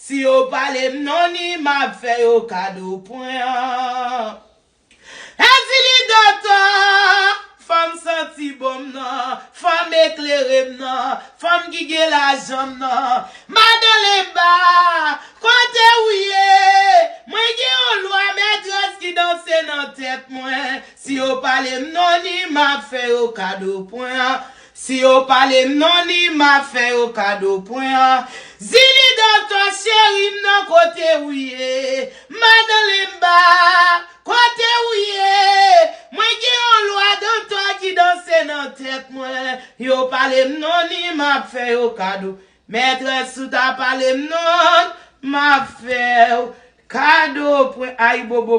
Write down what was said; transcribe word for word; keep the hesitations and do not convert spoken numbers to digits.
Si yo pale m non ni, m ap fè yo kado pwen an. Ezili Dantò, fanm santi bon m nan, fanm eklere m nan, fanm ki gen lajan m nan. Madan Lenba, kote ou ye? Mwen gen yon lwa mètrès ki danse nan tèt mwen. Si yo pale m non ni, m ap fè yo kado pwen an. Si yo pale m non ni, m ap fè yo kado pwen an. Zili Dantò cheri m nan, kote ou ye? Madan Lenba, kote ou ye? Mwen gen yon lwa Dantò ki danse nan tèt mwen. Yo pale m non ni, m ap fè yo kado. Mètrès, si w ta pale m non, m ap fè w kado pwen. Ay bobo.